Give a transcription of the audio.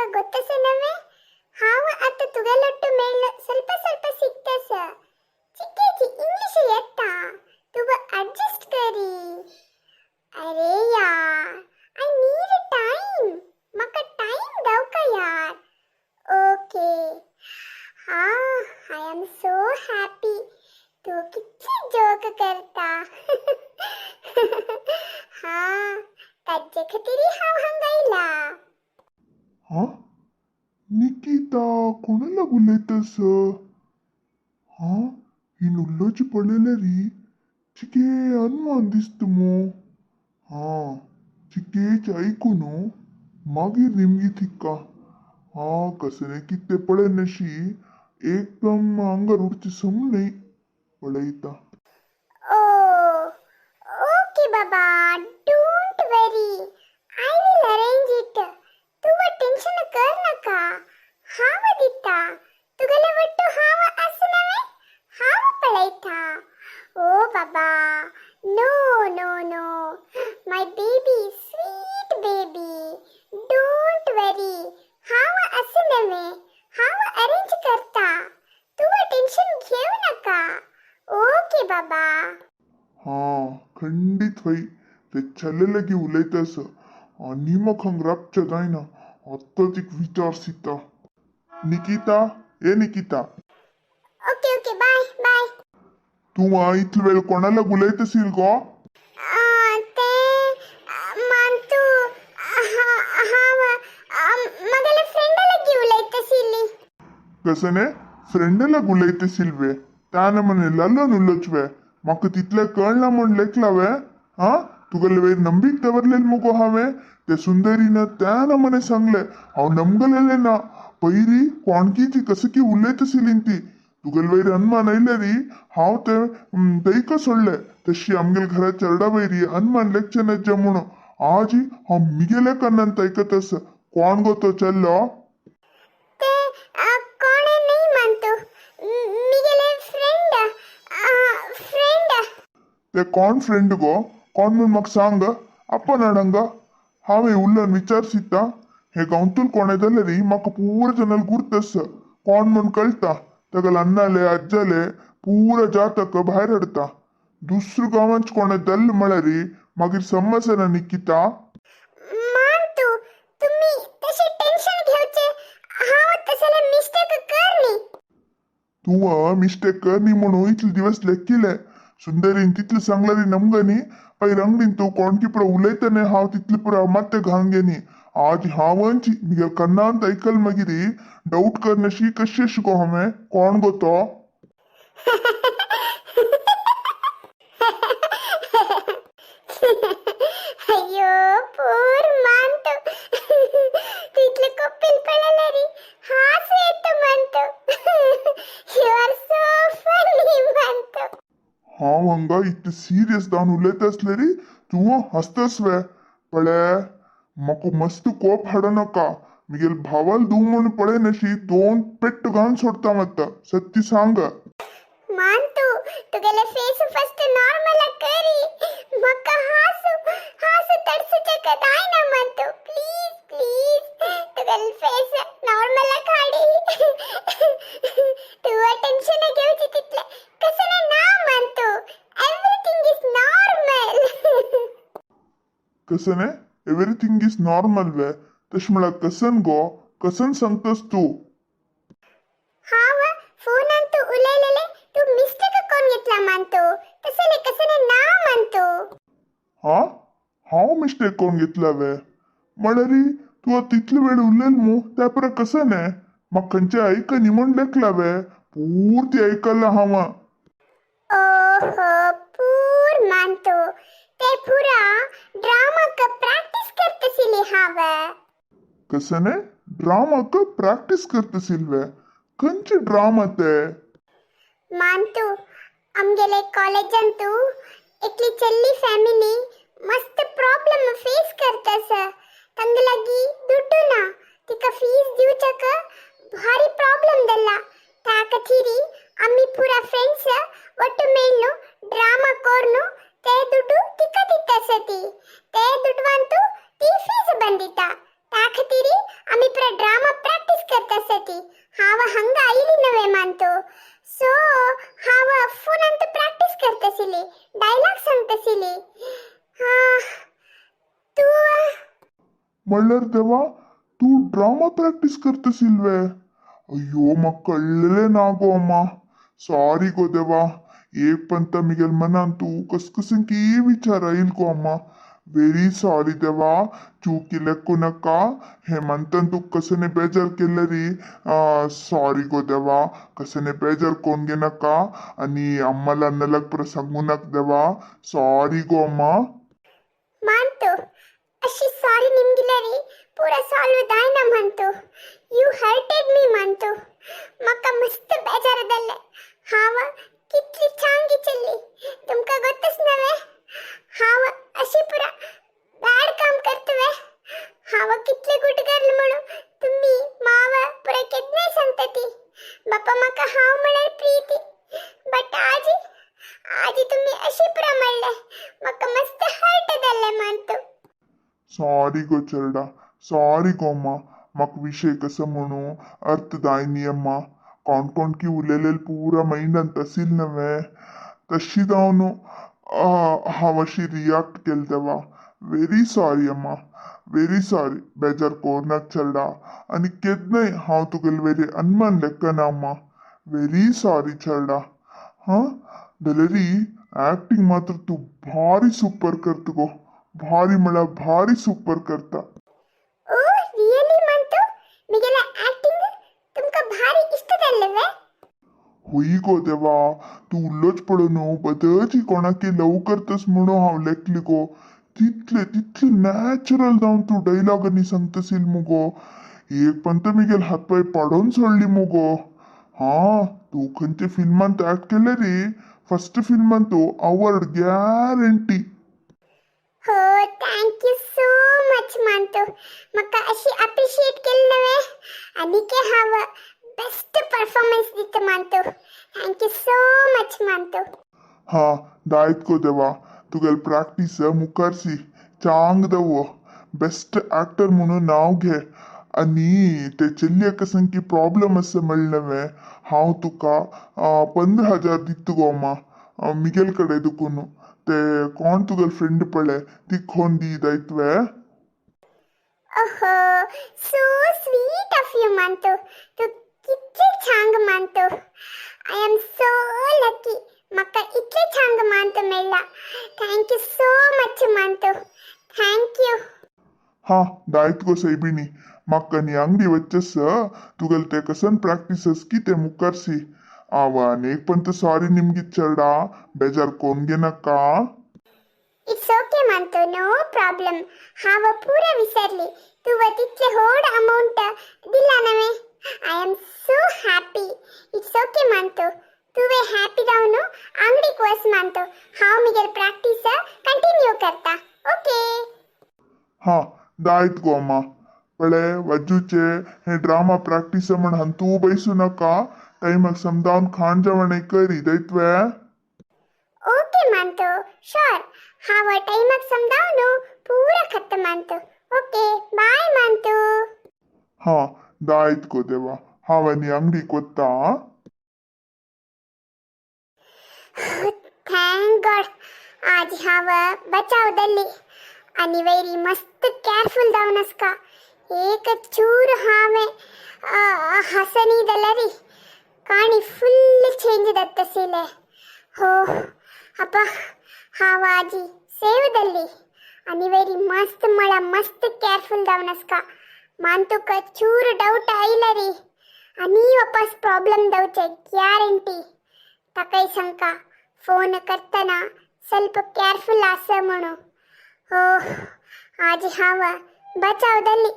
तुका गोत्तस नव्हे? हांव आतां तुगेलोट्टू मेळ्ळ ಸ್ವಲ್ಪ ಸ್ವಲ್ಪ ಸಿಕ್ತಸ. चिक्केची इंग्लिश येता, तूं अडजस्ट करी. अरे यार, I need time. म्हाका टायम दावका यार. ओके, हा, I am so happy. तूं कितली जोक करता. हा, ताजे खातीर हांव हांगा आयला. हा, निकिता कोणाला उलयतस? हा, ही नुल्लोची पळयले री, चिके अनमान दिसता मू. हा, चिकेच आयकू न्हू, मागीर निमगी तिका. हा, कसले कितें पळय नशी, एकदम आंगार उडची सम न्हय. पळयता. ओ ओके बाबा, don't worry, I will arrange it. तूं टेन्शन कर नाका. हांव दिता तुगेले वट्टू. हांव आसा नव्हे? हांव पळयता. ओ बाबा, no no no, my baby, sweet baby, don't worry. हांव आसा नव्हे? हांव अरेंज करता. तूं टेन्शन घेव नाका. ओके बाबा. हा, खंडीत हय. ते चले लगी उलयतस आनी म्हाका हांगा राबचें जायना. आत्तां एक विचार सिता. निकिता, ए निकिता. ओके ओके, बाय बाय. तूं इतलो वेळ कोणाला उलयतशील गो? ते मानतू, हांव म्हगेले फ्रेंडा लागीं उलयताशिल्ली. कसने फ्रेंडा उलयतशील वे? त्याने म्हणे लल्लो नुल्लोच वे? म्हाका तितलें कळना म्हूण लेखला वे? हा, तुगेले वयर नंबीक दवरलेल मुगो हांवें. ते सुंदरीन त्यान मने सांगले, हांव नमगलेले ना. पयरी कोणकीची कसं की उलयतशिलीन ती. तुगेले वयर अनमान आयले री, हांव ते तैका सोडले. तशी आमगेले घरा चेरडा वयरी अनमान लेखचे नज्जे म्हणून. आजी हांव मिगेले कन्नान तैकत आसा. कोण गो तो चेल्लो? ते कोणे न्ही मानतू, मिगेले फ्रेंड, फ्रेंड. ते कोण फ्रेंड गो? कोण म्हूण म्हाका सांग. आपण हाडंगा, हांवें उल्लन विचारसिता. हे गांवतूल कोणे जाल्यार म्हाका पुरा जनल गुर्त आसा. कोण म्हूण कळटा. ताका अन्नाले आज्जाले पुरा जातक भायर हाडटा. दुसऱ्या गांवांत कोणे जाल्ले म्हळ्यार मागीर समज ना निकिता. मानतू, तुम्ही तशें टेन्शन घेवचे. हांव तसले मिस्टेक कर न्ही. तूं मिस्टेक कर न्ही म्हणून इतले दिवस लेखिले. सुंदरीन तितले सांगल्यार नमगा न्ही. पयर अंगडीन तूं कोणकी पुरा उलयतने, हांव तितले पुरा मात्ते घालून घेनी. आज हांवच मिगेल कन्नांत ऐकल, मागीर डाऊट करनशी कशी गो हांवें? कोण गो तो? अय्यो, पूर मानतो, तू इतले कपिल पळयले री हास येतो. मानतो, you are so funny मानतो. हांव हांगा इतलें सिरियस जावन उलयता आसले री, तूं हांसतस वे? पळे, म्हाका मस्त कोप हाडो नाका. मिगेल भावाल दू म्हूण पळय नशी, दोन पेट्ट घालून सोडता मात्ता. सत्य सांग. मानतू, तुगेले फेस फस्ट नॉर्मल करी. म्हाका हासू हासू तडसूचे जायना. मानतू, प्लीज प्लीज, तुगेले फेस नॉर्मल काडी. तू टेन्शन घेवची तितले कसले ना मानतू. Everything is normal. कसं एव्हरीथिंग is normal वे? तशें म्हळ्यार कसन गो? कसन सांगतस तूं? हांव फोनान तूं उलयलेले तूं मिस्टेक कोण घेतला मानतो. तसले कसले ना मानतो. हा, हांव मिस्टेक कोण घेतला वे? म्हळ्यार तूं आतां इतले वेळ उलयल मू, त्या परा कसं न्हय म्हाका खंयचें आयकनी म्हूण लेखला वे? पुर्ती आयकलां हांव. ओहो, पूर मानतो, ते पुरा ड्रामाक प्रॅक्टिस करतशिली हांव. कसने ड्रामाक प्रॅक्टिस करतशील वे? खंयचे ड्रामा ते? मानतू, आमगेले कॉलेजांतू एकली चल्ली फॅमिली मस्त प्रॉब्लम फेस करतस. तांगे लागी दुड्डू ना. तिका फीस दिवच्याक भारी प्रॉब्लम जाल्ला. त्या खातीर आमी पुरा फ्रेंड्स ಒಟ್ಟು ಮೇಳ್ನು ಡ್ರಾಮಾ ಕೋರ್ನು ते दुड्ಡು तिका दितासती. ते दुडवांतू ती फीस ಬಂದಿತ್ತ. त्या खातीर आमी पुरा ड्रामा म्हणल्यार देवा, तूं ड्रामा प्रॅक्टीस करता सिल्वे? अय्यो, म्हाका कळ्ळेलें ना गो अम्मा. सॉरी गो देवा. एक पंत मिगेल मनान तूं कसकसन की विचार आयल गो अम्मा. वेरी सॉरी देवा, चूकी लेक्कू नाका. हेमंतन तुका कसने बेजार केलेरी, सॉरी गो देवा. कसने बेजार कोण नाका आणि अम्माला अन्नलाक पुरा सांगू नाक देवा. सॉरी गो अम्मा. मानतो, अशी सॉरी निमगिलरी पूरा सॉल्व दायना म्हणतो. You hurted me मानतो. म्हाका मस्त बेजार जाल्लें. हांव कितली चांगी चल्ली तुमकां गोत्तच नव्हे. हांव अशी पुरा बॅड काम करतवे. हांव कितले गुड गर्ल म्हणून तुमी माव पुरा केन्नाय सांगता ती. बापा, म्हाका हांव म्हळ्यार प्रीती, बट आजी आजी तुमी अशी पुरा म्हणलें, म्हाका मस्त हर्ट जाल्लें मानतो. सॉरी गो चेरडा, सॉरी गो अम्मा. म्हाका विशय कसो म्हणू अर्थ जायनी अम्मा. कोण कोण की उलयलें पुरा मायंडान तसील नव्हे, तशी जावन हांव अशी रिॲक्ट केलें देवा. वेरी सॉरी अम्मा, वेरी सॉरी. बेजार कोरनाक चेरडा. आनी केन्नाय हांव तुगेले वेरी अनमान लेखना अम्मा. वेरी सॉरी चेरडा. हां, जाल्यारी ॲक्टिंग मात्र तूं भारी सुपर करता गो. भारी म्हळ्यार भारी सुपर करता. ओ रियली मानतो? मिगेला ॲक्टिंग तुमकां भारी इश्ट जाल्लें वे? हुई गो देवा, तूं उल्लोच पळोवन बदची कोणाकी लव करतस म्हणून हांव लेखली गो. तितले तितले नॅचरल जावन तूं डायलॉग आनी सांगतसील मुगो. एक पंत मिगेल हातपाय पाडोवन सोडली मुगो. हा, तूं खंयच्या फिल्मांत ऍक्ट केले रे, फर्स्ट फिल्मान तूं अवॉर्ड गॅरंटी. हो, thank you so much मानतो. म्हाका अशी अप्रिशिएट केली नव्हे, आनीक हांव बेस्ट परफॉर्मन्स दिता मानतो. Thank you so much मानतो. हा, दायत गो देवा. तुगेल प्रॅक्टीस मुखारसी चांग दवो. बेस्ट ॲक्टर म्हणून नांव घे. आनी ते चेल्ल्याक संकी प्रॉब्लम आसा म्हणलें नव्हे, हांव तुका 15,000 दिता गो अम्मा, मिगेल कडेन दुकून. ते कोण तुगेल फ्रेंड पळय, ती कोण दी दायतवे. ओहो, सो स्वीट ऑफ you मानतो. तूं कितले छांग मानतो. I am so lucky, म्हाका इतले छांग मानतो मेळ्ळा. Thank you so much मानतो, thank you. हा, दायत गो सैबिणी. म्हाका नी अंगडी वचस तुगेल ते कसन प्रॅक्टीस की ते मुखारसी. आव, आनी एक पंत सॉरी निमगीत चेरडा, बेजार कोण घेनाका. It's okay मानतो, नो प्रॉब्लम. हांव पुरा विसरली. तुवें तितले व्हड अमावंट दिला नव्हे, I am so happy. It's okay मानतो. तुवें हॅपी जावन आंगडीक वच मानतो. हांव मिगेल प्रॅक्टीस कंटिन्यू करता, ओके? हा, दायत गो अम्मा. पळय, वज्जूचे हे ड्रामा प्रॅक्टीस म्हण हंतू बैसू नाका. टायमाक समजावन खाण जेवण करी दैतवे. ओके मानतो, शुअर. हांव टायमाक समजावन पुरा खत्त मानतो. ओके, बाय मानतो. हा, दायत गो देवा. हांव आनी अंगडीक वता. Thank God, आज हांव बचाव दल्ली. आनी वैरी मस्त केअरफुल जावन आसका. एक चूर हांवें हसनी जाल्यारी काणी फुल चेंज जातशिल्लें. हो अप्पा, हांव आजी सेव दल्ली. आनी वेरी मस्त म्हळ्यार मस्त केअरफुल जावन आसका. मान तुका चूर डावट आयला री, आनी वापस प्रॉब्लम जावचे ग्यारंटी. ताकाय सांगका फोन करतना ಸ್ವಲ್ಪ ಕೇರ್ಫುಲ್ ಆಸ म्हणू. हो, आज हांव बचाव दल्ली.